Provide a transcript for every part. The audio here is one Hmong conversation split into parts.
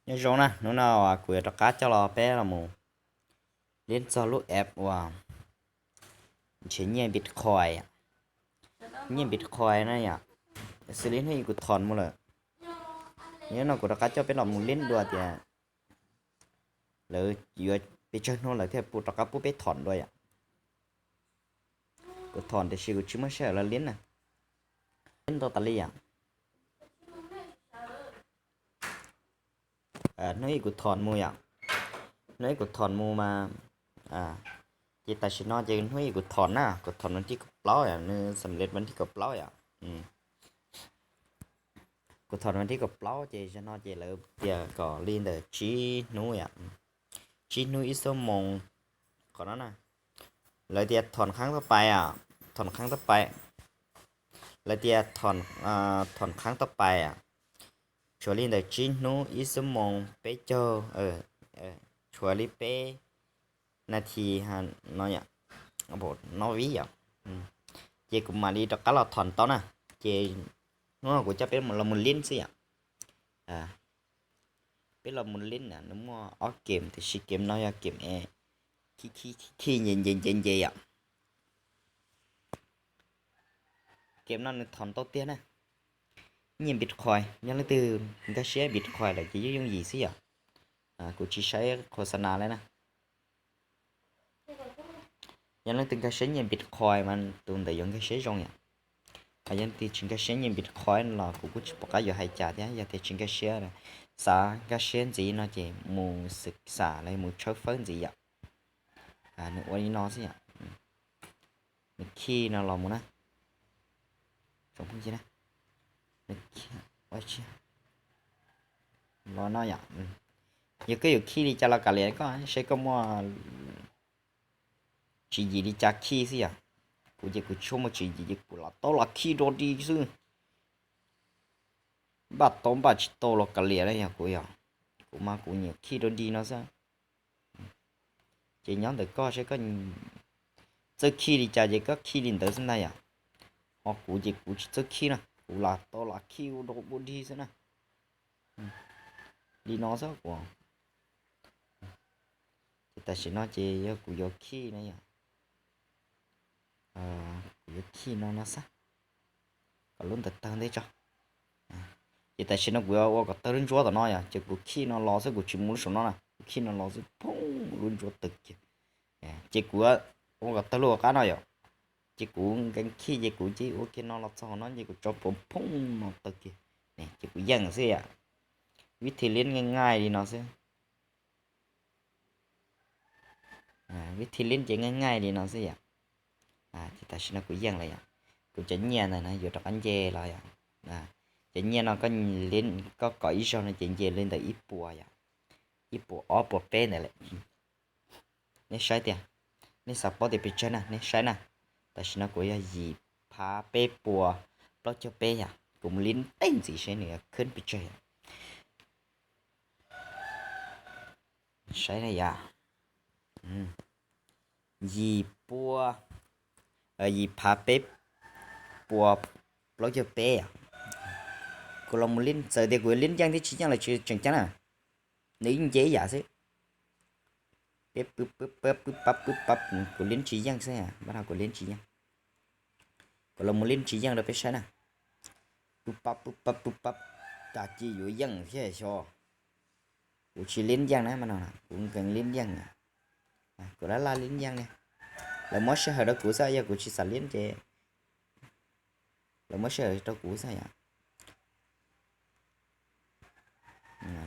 Nyob zoo na, hnub no kuv yuav rov qab coj los peb los mus liab txog lub app uas nrhiav nyiaj Bitcoin, nyiaj Bitcoin na yom. Xws li hnub ib kuv thom mus lawm, nyob no kuv rov qab coj peb los mus liab dua tias lawv yuav pes tsawg hnub lawv thiaj rov qab pub peb thom dua yom. Kuv thom tiam sis kuv tsis muaj sij hawm los liab na, liab ntau tas li yom. Hnub ib kuv thom mus yom, hnub ib kuv thom mus mas, ces tam sim no ces hnub ib kuv thom na, kuv thom vas thib kaum plaub yom, nws xam lej vas thib kaum plaub yom. Kuv thom vas thib kaum plaub ces zaum no ces lawv tias kom li ntawm tsib hnub yom, tsib hnub ib xuab moos qhov no na. Lawv tias thom khaab toj pais, thom khaab toj pais, lawv tias thom khaab toj pais, tshuav li ntawm tsib hnub ib xuab moos peb caug, tshuav li peb nas this no, no viv yom. Ces kuv mam li rov qab los thom tau na. Ces hnub no kuv coj peb los mus liab xwb yom. Peb los mus liab na, nws muaj ob kem tiam sis kem no yog kem es khij khij nce nce nce nce yom. Kem no nws thom tau tiag na. Nyiaj Bitcoin, yog leej twg nkag siab Bitcoin lawm ces yeej yooj yim xwb yom. Kuv tsis saib khos xa nas li na. Yog leej twg nkag siab nyiaj Bitcoin mas tus ntawd yuav nkag siab zoo yom. Ho yog leej twg tsis nkag siab nyiaj Bitcoin los kuv kuj tsis pom qab yuav hais cas thiab. Yog tias tsis nkag siab, xav nkag siab ntxiv no ces mus xwm xam los mus tshawb fawb ntxiv yom. Nws ua li no xwb yom. Nws khij no los mus na. Los no yom. Yog koj yuav khij li cas los kav liam koj, seb koj muaj tswv yim li cas khij xwb yom. Kuv ces kuv tsis muaj tswv yim ces kuv los tau los khij rau di xwb. Npaj tau npaj tsis tau los kav liam na yog kuv, yog kuv mas kuv nyiam khij rau di no xwb. Ces nyob ntawm koj seb koj txawj khij li cas ces koj khij li ntawd xwb ntag yom. Ho kuv ces kuv tsis txawj khij na, kuv los tau los khij ua rau ua di xwb na. Li no xwb kuv. Ces tam sim no ces yog kuv yuav khij na yom. Kuv yuav khij no no xwb, kom lub ntawd tawg ntej tso. Ces tam sim no kuv yuav ua kom tawg lub ntsuab tom no yom, ces kuv khij no los xwb, kuv tsis mus lub saum no na, kuv khij no los xwb phooj lub ntsuab tawg kiag. Ces kuv ua kom tawg lub hauv qab no yom, ces kuv nkees khij ces kuv cia ua kiag no los txog no ces kuv tso pov phooj no tawg kiag, ces kuv yeej xwb yom. Vib thij liab nqaij nqaij li no xwb. Vib thij liab ces nqaij nqaij li no xwb yom. Ces tam sim no kuv yeej lawm yom. Kuv cov nyiaj ntawd na yuav rov qab nce los yom. Cov nyiaj no koj kom ib zaug no ces nce li ntawm ib puas yom, ib puas ob puas peb ntawd lawm. Nej saib tiag, nej xav paub tias pes tsawg na, nej saib na. Tam sim no kuv yog yim phav peb puas plaub caug peb yom, kuv mus liab ntej ntxiv seb nws yuav khwb pes tsawg yom. Saib na yom, yim pua, yim phav peb puas plaub caug peb yom. Kuv los mus liab, txawm tias kuv yuav liab yeej thiab tsis yeej los tsis tseem ceeb na, nws yeej nce ib yam xwb. Peb pwb pab pwb pab pwb pab, kuv liab tsis yeej xwb, npaj no kuv liab tsis yeej. Kuv los mus liab tsis yeej rau peb saib na. Pwb pab pwb pab pwb pab, cas cia yuav yeej thiab xyov. Kuv tsis liab yeej na, npaj no kuv nkees liab yeej na. Kuv laj laj liab yeej li. Lawv muab sij hawm rau kuv xwb, yog kuv tsis xav liab ces lawv muab sij hawm rau kuv xwb yom.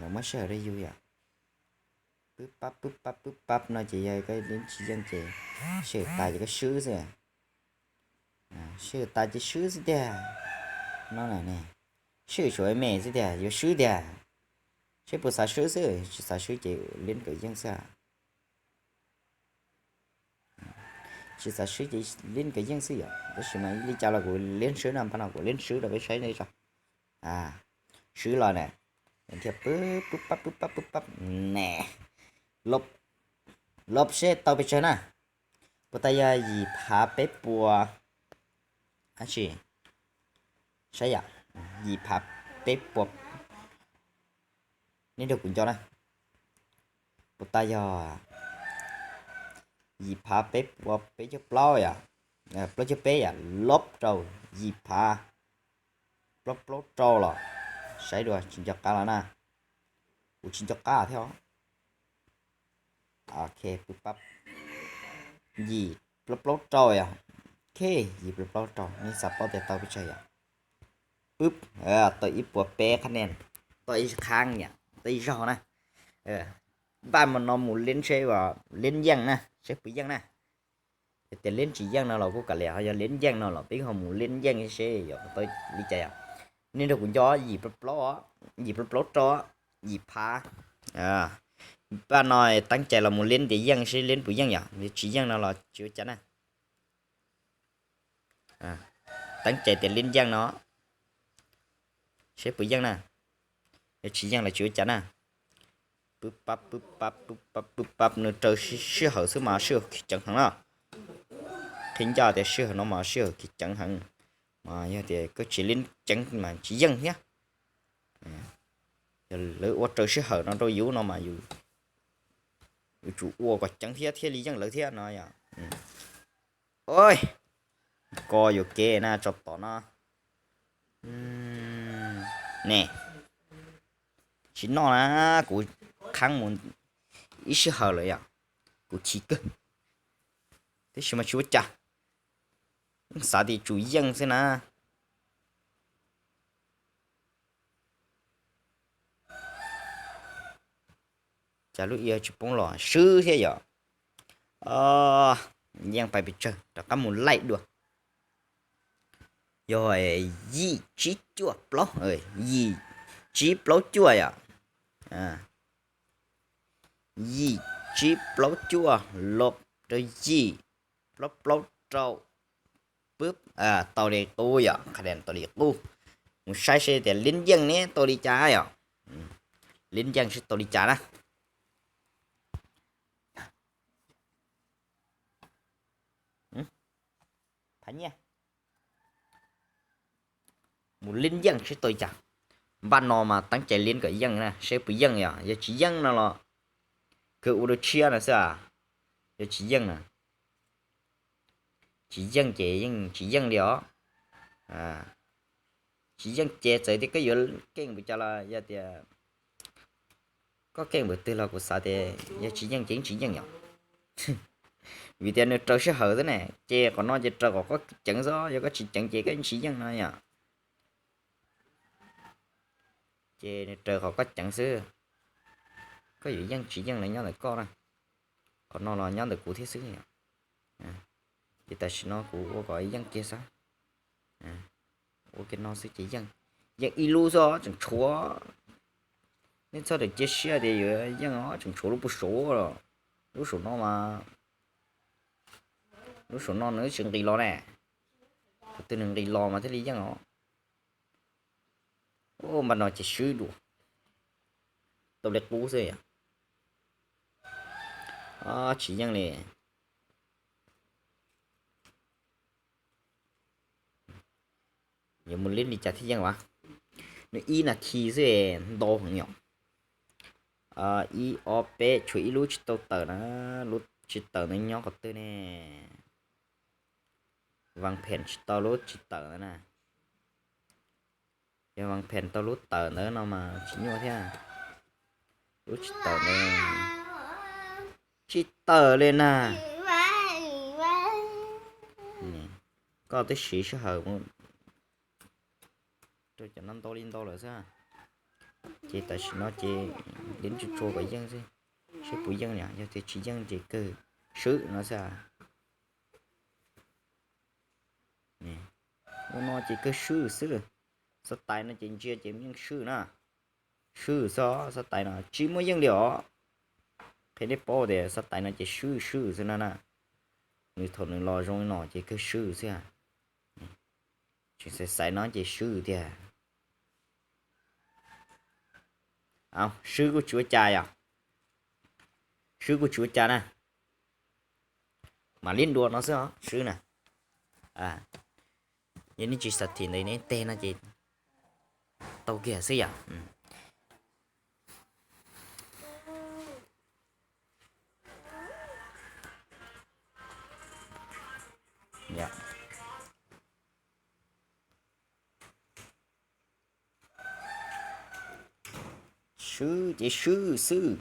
Lawv muab sij hawm rau yus yom. Pwb pab pwb pab pwb pab no ces yog koj liab tsis yeej ces sij hawm tas ces koj swb xwb. Sij hawm tas ces swb xwb tiag. No na ne, sij hawm tsuas me xwb tiag, yuav swb tiag. Seb puas xav swb xwb, tsis xav swb ces liab kom yeej xwb. Tsis xav swb ces liab kom yeej xwb yom, tab sis mas li cas los kuv liab swb na, npaj no kuv liab swb rau peb saib ne tso. Swb los na, thiaj pwb pwb pab pwb pab pwb pab ne. Lov seb tau pes tsawg na. Puas tas yog yim phav peb puas, ab tsi, saib yom, yim phav peb puas Nej nrog kuv nco na. Puas tag yog yim phav peb puas peb caug plaub yom, plaub caug peb yom, lub rau yim phav plaub plaub rau los saib dua tsis nco qab los na. Kuv tsis nco qab thiab os. Ok, pub pab yim plaub plaub rau yom. Ok, yim plaub plaub rau, nej xav paub tias tau pes tsawg yom. Pub, tau ib puas peb qhab nen, tau ib qhab yom, tau ib zaug na. Npaj no mus leb seb, leb yeej na, seb puas yeej na. Yog tias leb tsis yeej no los kuj kav liam, ho yog leb yeej no los peb ho mus leb yeej seb yog tau li cas yom. Nej nrog kuv nco yim plaub plaub, yim plaub plaub rau, yim phav. Npaj no teeb cai los mus leb tias yeej seb leb puas yeej yom, yog tsis yeej no los tsis ua cas na. Teeb cai tias leb yeej no, seb puas yeej na. Yog tsis yeej los tsis ua cas na. Pub pab pub pab pub pab pub pab, nws raws sij hawm xwb mas sij hawm khiv ceev heev na. Qhib ncaj tias sij hawm no mas sij hawm khiv ceev heev, mas yog tias koj tsis leb ceev mas tsis yeej thiab. Yog lawv ua raws sij hawm no rau yus no mas yus tsum ua kom ceev thiab thiaj li yeej lawv thiab no yom. Oj, ko yuam kev na tso tom no. Ne, tsis noj na, kuv qhab mus ib sij hawm lawm yom, kuv chim kawg, tab sis mas tsis ua cas, xav tias tsum yeej xwb na. Cas lub i tsis poob los swb thiab yom. Yeej pais pes tsawg rov qab mus laij dua. Yog yim tsib cuaj plaub, yim tsib plaub cuaj yom. Yim tsib plaub cuaj los rau yim plaub plaub rau. Pub, tau li qub yom, qhov no tau li qub. Mus saib seb tias lib yeej ne tau li cas yom. Lib yeej seb tau li cas na. Phav nyiaj, mus lib yeej seb tau li cas. Npaj no mas teeb cai lib kom yeej na, seb puas yeej yom. Yog tsis yeej no los kawg ua dua tshiab no xwb as. Yog tsis yeej na, tsis yeej ces yeej tsis yeej li os. Tsis yeej ces txawm tias koj yuav keej npaum cas los yog tias koj keej npaum twg los kuv xav tias yog tsis yeej ces yeej tsis yeej yom. Vim tias nws raws sij hawm xwb ne, ces qhov no ces raws qhov koj ceev xwb, yog koj tsis ceev ces koj yeej tsis yeej no yom. Ces nws raws qhov koj ceev xwb, koj yuav yeej tsis yeej los nyob ntawm koj na. Qhov no los nyob ntawm kuv thiab xwb. Ces tam sim no kuv ua kom yeej kiag xwb, ua kiag no xwb ces yeej, yeej ib lub xwb tseem tshuav. Nej txhob ram cia siab tias yuav yeej os, tseem tshuav lub puag saud, lub saum no mas, lub saum no nws tsis nqis los ne, thaum twg nws nqis los mas thiaj li yeej os. Npaj no ces swb dua, tau li qub xwb yom. Tsis yeej li. Yuav mus lib li cas thiaj yeej as? Nws ib nas this xwb ntau heev yom. Ib ob peb tshuav ib lub tsis tau tawm na, lub tsis tawm ntawd nyob qhov twg ne? Vas phem tsis tau lub tsis tawm ntawd na. Yog vas phem tau lub tawm ntawd no mas tsis nyuaj thiab. Lub tsis tawm ntawd tsis tawm li na. Koj twb siv sij hawm rau cov no ntau li ntau lawm xwb. Ces tam sim no ces lib tsuj tsuag kom yeej xwb, seb puas yeej li. Yog tias tsis yeej ces kawg swb no xwb. Ua no ces kawg swb xwb. Xav tais no ces ntsia ces yeej swb na. Swb xwb, xav tais no tsis muaj yeej li os. Qhia nej paub tias xav tais no ces swb swb xwb no na. Nws thaum nws los zoo li no ces kawg swb xwb. Tseem xaiv xaiv no ces swb tiag. Swb kuj tsis ua cas yom. Swb kuj tsis ua cas na. Mam li dua no xwb os, swb na. Yog nej tsis xav thim ntawd nej teg no ces tau kiag xwb yom. Swb ces swb xwb.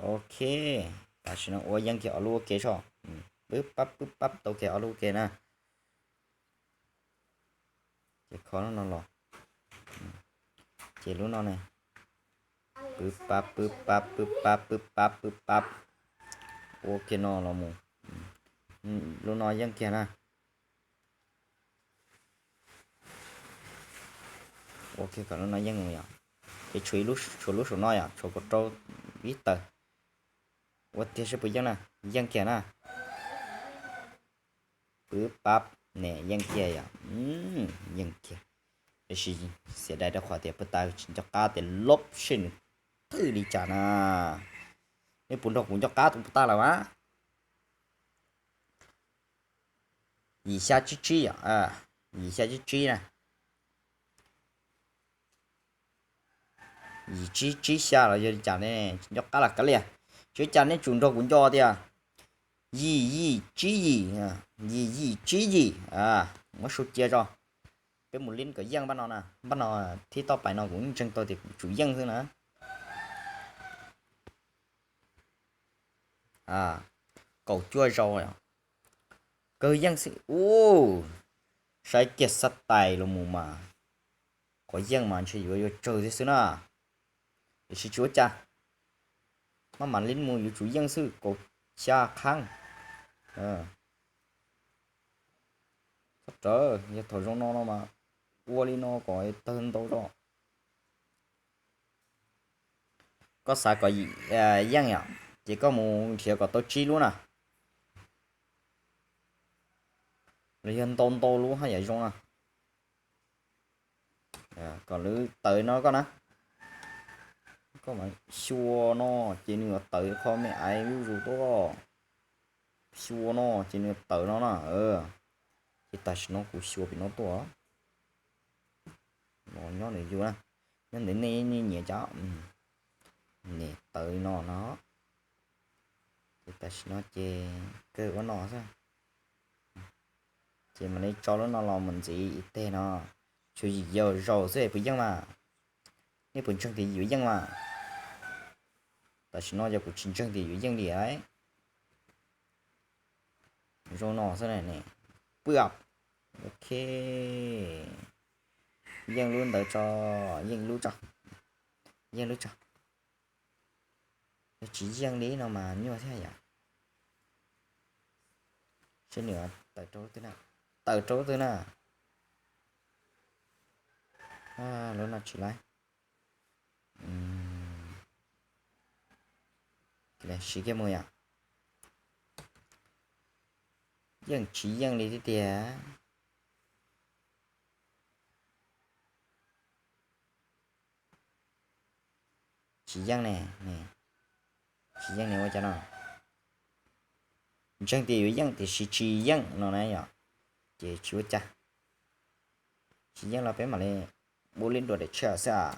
Ok, tam sim no ua yeej kiag ob lub ua ke tso. Pwb pab pwb pab tau kiag ob lub ua ke na. Ces kho lub no los, ces lub no ne, pwb pab pwb pab pwb pab pwb pab pwb pab, ua kiag no los mus. Lub no yeej kiag na. Ua kiag kom lub no yeej mus yom. Ces tshuav ib lub, tshuav lub saum no yom, tshuav kaum rau ib tawm. Ua tiag seb puas yeej na, yeej kiag na. Pwb pab ne, yeej kiag yom, yeej kiag. Tiam sis xiam dais rau qhov tias puag ta tsis nco qab tias lob seb nws twg li cas na. Nej puas nrog kuv nco qab tus puag ta lawm mas? Yim xya tsib tsib yom, yim xya tsib tsib na. Yim tsib tsib xya los yog li cas ne, tsis nco qab los kav liam. Tsis ua cas, nej tsum nrog kuv nco tias yim yim tsib yim, yim yim tsib yim. Muab sau cia tso, peb mus lib kom yeej npaj no na. Npaj no, thib toj pais no kuv ntseeg tau tias kuv tsum yeej xwb na. Kaum cuaj zaus, kawg yeej xwb. Ub, saib kiag xab tais los mus mas, qhov yeej mas ntshe yuav yuav tsawg thiab xwb na. Tiam sis tsis ua cas, maj mam li mus yuav tsum yeej xwb, kaum xya qhab. Txhob rawv, yog thaum zoo no no mas ua li no kom tawg ntau zog. Koj xav kom yeej yom, ces koj mus nrhiav kom tau tsib lub na, los yog ntau ntau lub haj yam zoo na. Kom lawv tawm no koj na, koj mas xyuas no ces nws yuav tawm qhov me aiv zuj zus tuaj. Xyuas no ces nws tawm no na. Ces tam sim no kuv xyuas pem no tuaj. Los nyob ntawm yus na, nyob ntawm nej nyiam cas, nws tawm li no no. Ces tam sim no ces kawg ua no xwb. Ces mam li tso lub no los mus ntxiv ib teg no, tshuav yim caum zaus xwb puas yeej mas? Nej puas ntseeg tias yuav yeej mas? Tam sim no yog kuv tsis ntseeg tias yuav yeej li lauj. Zoo no xwb ne. Pwb, ok. Yeej lub ntawd tso, yeej lub tso, yeej lub tso. Yog tsis yeej li no mas nyuaj thiab yom. Seb nws tawm rau lub twg na, tawm rau lub twg na. Lub no tsis laib. Siv kiag mus yom. Yeej tsis yeej li thiab tiag. Tsis yeej ne, tsis yeej ne ua cas no? Ntseeg tias yuav yeej tiam sis tsis yeej no na yom, ces tsis ua cas. Tsis yeej los peb mam li ua li dua daim tshiab xwb.